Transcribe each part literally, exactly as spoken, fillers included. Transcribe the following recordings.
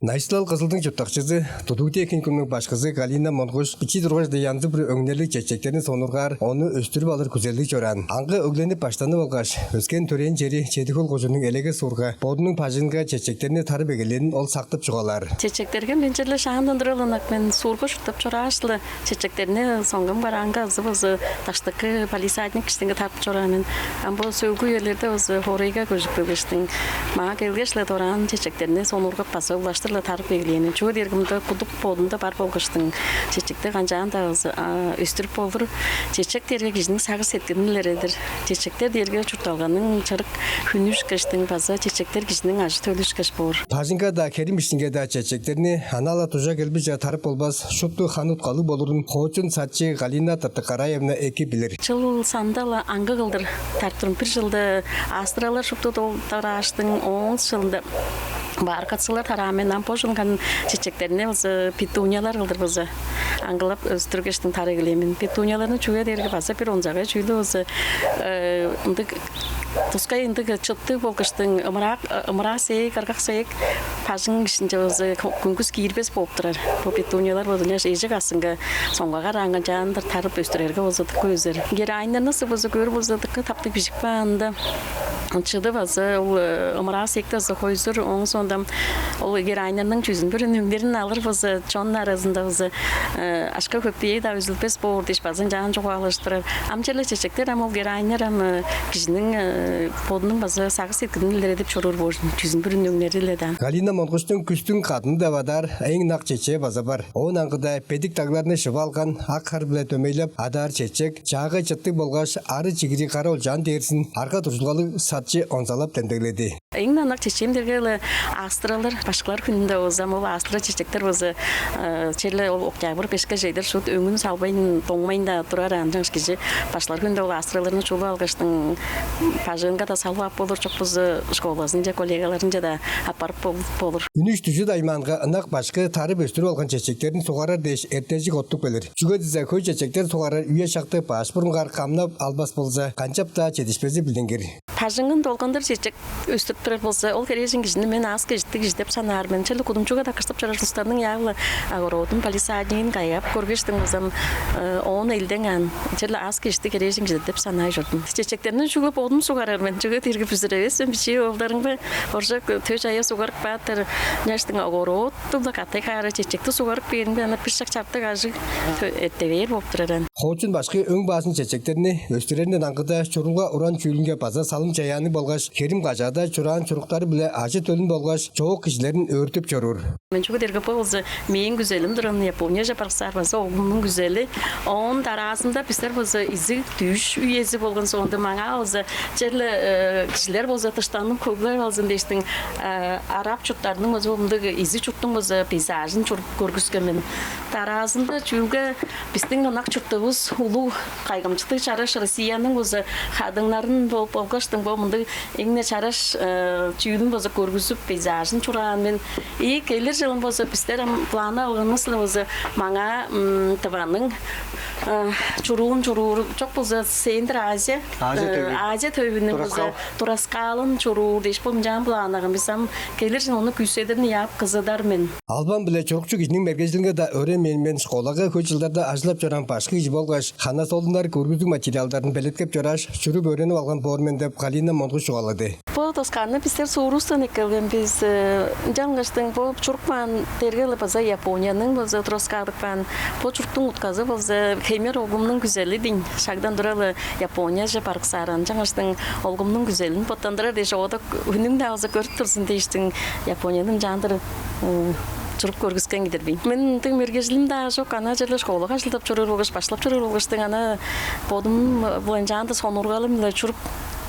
Найысылал Кызылдың чурттакчызы, тудуг техникумнуң башкызы Галина Монгуш бичии тургаш-даа янзы-бүрү өңнерлиг чечектерни сонуургаар, ону өстүрүп алыр күзелдиг чораан. Аңгы өгленип баштанып алгаш, өскен-төрээн чери Чеди-Хөл кожууннуң Элегес суурга бодунуң бажыңынга чечектерни тарып эгелээнин ол сактып чугаалаар. Чечектерге мен черле шаандан тура-ла ынак мен, суурга чурттап чорааш-ла, чечектерни соңгам караанга азы болза даштыкы палисадник иштинге тарып чораан мен. Ам бо сөөлгү үелерде болза хоорайга көжүп келгештиң, маа келгеш-ле дораан чечектерни сонуургап база улаштыр-ла тарып эгелээн мен. Чүге дээрге мында кудук бодунда бар болгаштың, чечекти канчаан-даа болза, а, өстүрүп болур. Чечек дээрге кижиниң сагыш-сеткилин илередир. Чечектер дээрге чуртталганың чырык хүнү ышкаштың, база чечектер кижиниң ажы-төлү ышкаш боор. Бажыңга-даа, херим иштинге-даа чечектерни анаа-ла дужа келбиже тарып болбас, шупту хан уткалыг болурун хоочун садчы Галина Тыртык-Караевна эки билир. Чыл санда-ла аңгы кылдыр тарып турдум. Бир чылда астралар шупту дол-, тарааштың, оон чылында бархатцылар тараан мен. Ам бо чылган чечектерни болза петуниялар кылдыр болза аңгылап өстүргештиң тарып эгелээн мен. Петунияларны, чүге дээрге база бир онзагай чүүлү болза, э, ындыг тускай ындыг чыттыг болгаштың, ымыраак, ымыраа сээк, ыргак сээк, бажың иштинче болза, хү-, хүнгүс киирбес болуп турар. Бо петуниялар болза, ынчаш эжик астынга, соңгага аңгы чаандыр тарып өстүрерге болза, дыка өзер. Гераньнарны болза, көрүп болза, дыка таптыг бижип каан-даа. Чыды база ол, э, ымыраа сээкти база хойзур, ооң соонда ол гераньнарның чүзүн-бүрүн, өңнерин алыр болза, чон аразында болза, э, акша-көпеек-даа үзүлбес боор дээш, база ынчаан чугаалажып турар. Ам черле чечектер, ам ол гераньнар ам, э, кижиниң, э, бодунуң база сагыш-сеткилин илередип чоруур боор, чүзүн-бүрүн, өңнери-ле даан. Галина Монгуштуң күстүң кадыны деп адаар эң ынак чечээ база бар. Оон аңгыда бедик дагларны шыва алган ак хар-биле дөмейлеп адаар чечек, чаагай чыттыг болгаш ары чигири кара олчаан дээрзин арга-дуржулгалыг садчы онзалап демдегледи. Эң ынак чечээм дээрге-ле астралар. Башкылар хүнүнде болза, ам ол астра чечектер болза, э, черле ол октябрь бешке чедир шуут өңүн салбайн, доңмайн-даа турар. Ынчангаш кижи башкылар хүнүнде ол астраларны чулуп алгаштың, бажыңынга-даа салып ап болур, чок болза школазынче, коллегаларынче-даа аппарып бол-, болур. Үнүш-дүжүт аймаанга ынак башкы тарып өстүрүп алган чечектерин сугарар дээш эртежик оттуп келир. Чүге дизе хөй чечектер сугарар үе-шакты баш бурунгаар камнап албас болза, канчап-даа чедишпези билдингир. Бажыңын долгандыр чечек өстүрүп турар болза, ол херээжен кижини мен аас-кежиктиг кижи деп санаар мен. Черле кудумчуга-даа кыртып чорар улустарның яа-ла огородун, палисаднигин кайгап көргештиң болза, э, оон элдең аан, черле аас-кежиктиг херээжен кижи деп санаай чордум. Чечектерни чүгле бодум сугарар мен. Чүге дээрге бүзүревес мен, бичии оолдарымга оржак тө чая сугарып каапкаштың, огород Дулда катай хаара чечекти сугарып бээримге, ана бир шак чартык ажыг эрте бээр болуп турар аан. Хоочун башкы өң-баазын чечектерни өстүреринден аңгыда чурулга уран чүүлүнге база салым-чаяанныг болгаш, херим-кажаада чураан чуруктары-биле ажы-төлүн болгаш чоок кижилерин өөртүп чоруур. Мен чүге дээрге бо болза мээң күзелим турган, Японияже барыксаар база оглумнуң күзели. Оон дараазында бистер болза изиг дүъш үези болган соонда, маңаа болза черле, э, кижилер болза дыштанып хөглеп алзын дээштиң, э, араб чурттарының болза, мындыг изиг чурттуң болза пейзажын чуруп көргүскен мен. Дараазында чүүлге бистиң ынак чуртувус улуг кайгамчыктыг чараш Россияның болза хадыңнарын бол-, болгаштың бо мындыг эң-не чараш, э, чүүлүн болза көргүзүп, пейзажын чураан мен. И келир чылын болза бистер ам планнап алганывыс-ла болза маңаа, м, Тываның, э, чуруун чуруур, чок болза Центр Азия, Азия э, төбү. Азия төбүнүң болза Тураскаал. Тураскаалын чуруур дээш, бо мынчаан планнаган бис. Ам келир чылын ону күүседирин ыяап кызыдар мен. Албан-биле чурукчу кижиниң мергежилинге-даа өөренмээн мен, школага хөй чылдарда ажылдап чораан башкы кижи болгаш, хана солуннар көргүзүг материалдарын белеткеп чорааш, чуруп өөренип алган боор мен деп, Галина Монгуш чугаалады. Бо доскааны бистер суурувустан эккелген бис. Э, ынчангаштың бо чурук баан дээрге-ле база Японияның болза тураскаадып каан. Бо чуруктуң утказы болза хеймер оглумнуң күзели дийин. Шагдан тура-ла Японияже барыксаар. Ынчангаштың оглумнуң күзелин боттандырар дээш, оода хүнүң-даа болза көрүп турзун дээштиң, Японияны ынчаандыр, м, чуруп көргүскен кижи-дир мен. Мен ындыг мергежилим-даа чок, ана черле школага ажылдап чоруур болгаш, баштап чоруур болгаштың, ана бодум-биле ынчаандыр сонуургалым-биле чуруп,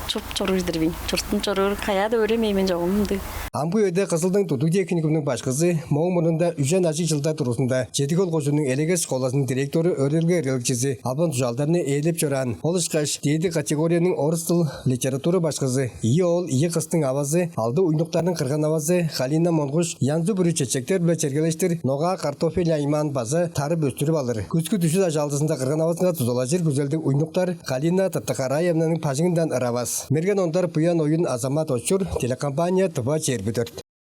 чуруп чоруур-дур мен. Чурттум чоруур, каяа-даа өөренмээн мен чогум ындыг. Амгы үеде Кызылдың тудуг техникумунуң башкызы, мооң мурнунда үжен ажыг чылдар дургузунда Чеди-Хөл кожууннуң Элегес школазының директору, өөредилге эргелекчизи албан дужаалдарны ээлеп чораан. Ол ышкаш дээди категорияның орус дыл, литература башкызы, ийи оол, ийи кыстың авазы, алды уйнуктарның кырган-авазы Галина Монгуш янзы-бүрү чечектер-биле чергелештир ногаа, картофель аймаан база тарып өстүрүп алыр. Күскү дүжүт ажаалдызында кырган-авазынга дузалажыр күзелдиг уйнуктар Галина Тыртык-Караевнаның бажыңындан ыравас. Мерген Ондар, Буян Оюн, Азамат Очур, телекомпания «Тыва чээрби дөрт».